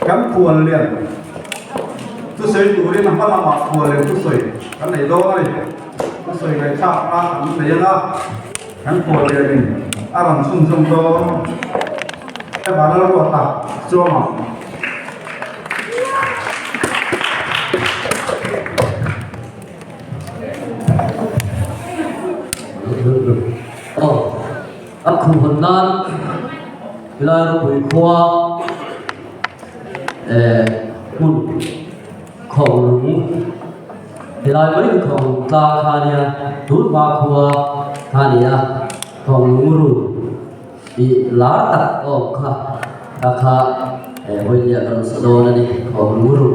Kan khuallian thusawi turin a hma lamah khuallian thusawi kan nei dawn a ni. Thusawi ngaihthlak a kan nei ang a, kan khuallianin a rawn chhunzawm dawn. Vanlalruata chuangah. Aw, a khuhhawn nan helai ropui khua eh hmun khawlung helai mai hi khawlung tlang kha a nia tun hma khua kha a ni a khawlung ru tih lar tak awm kha a kha eh vawiin a rawn sa dawn a ni khawlung ru.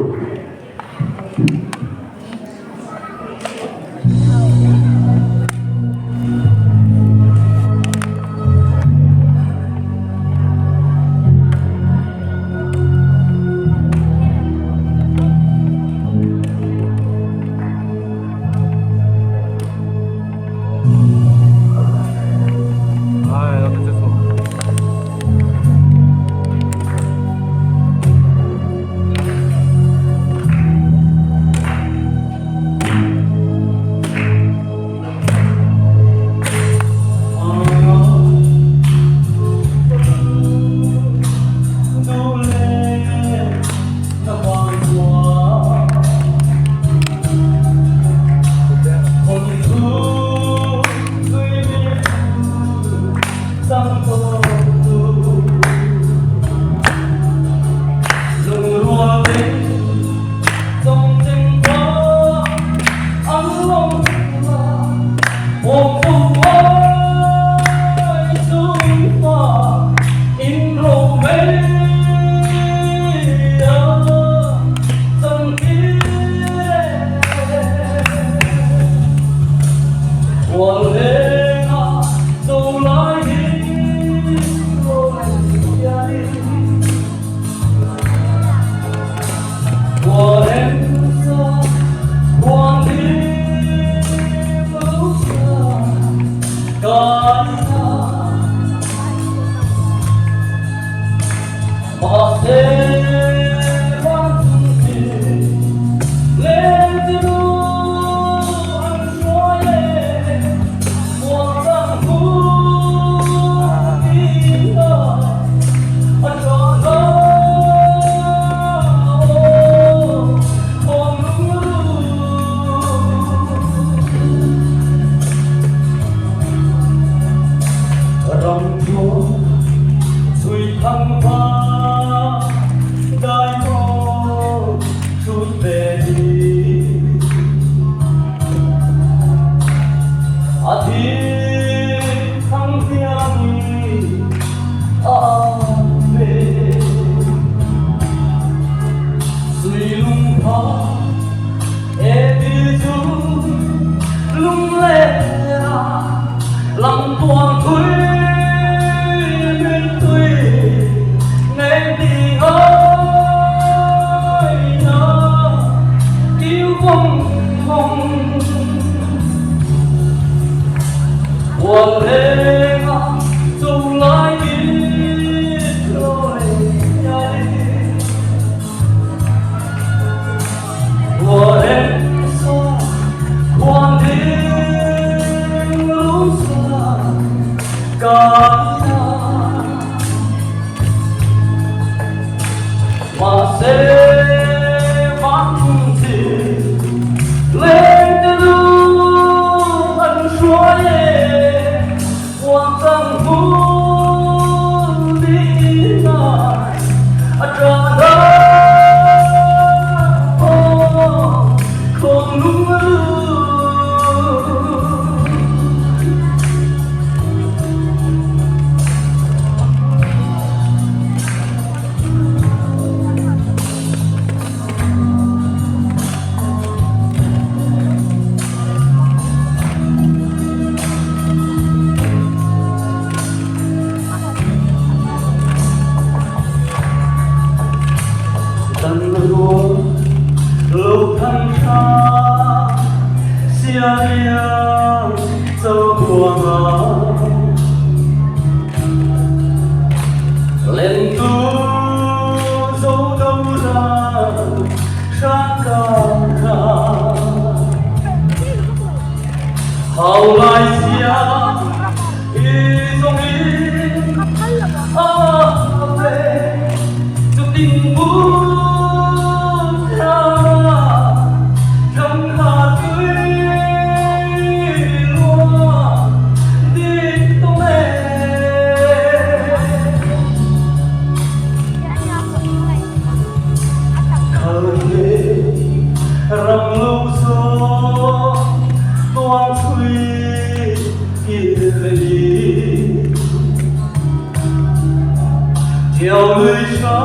Lei hra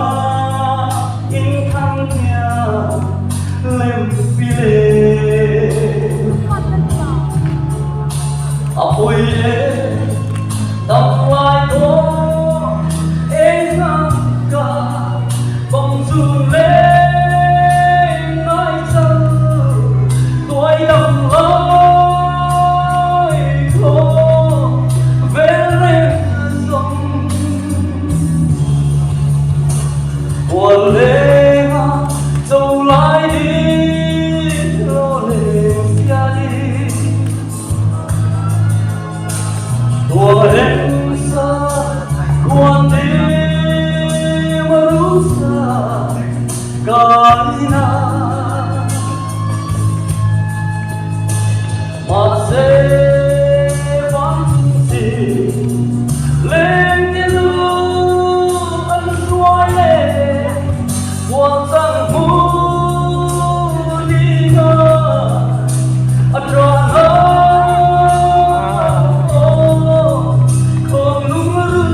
in thang hniam lem pi le. A pui e dam lai thaw eng ngang ka bang zun leng ngai chang tuai dam lai thaw vel reng zawng. Khuallenga cho lai di lo leng sia di tua reng sa kuan di maru sa kai na mahse van chung chi leng te lu an hruai le huan chang hmu ni nga a tran a khawng lung ru.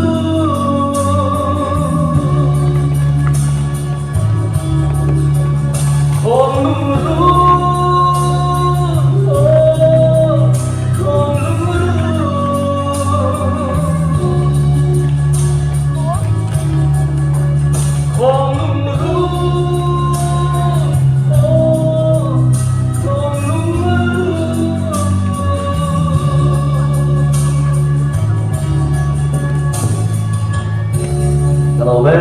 Khawng lung ru, khawng lung ru. Khawng lung ru, khawng lung ru. Ka lo ve.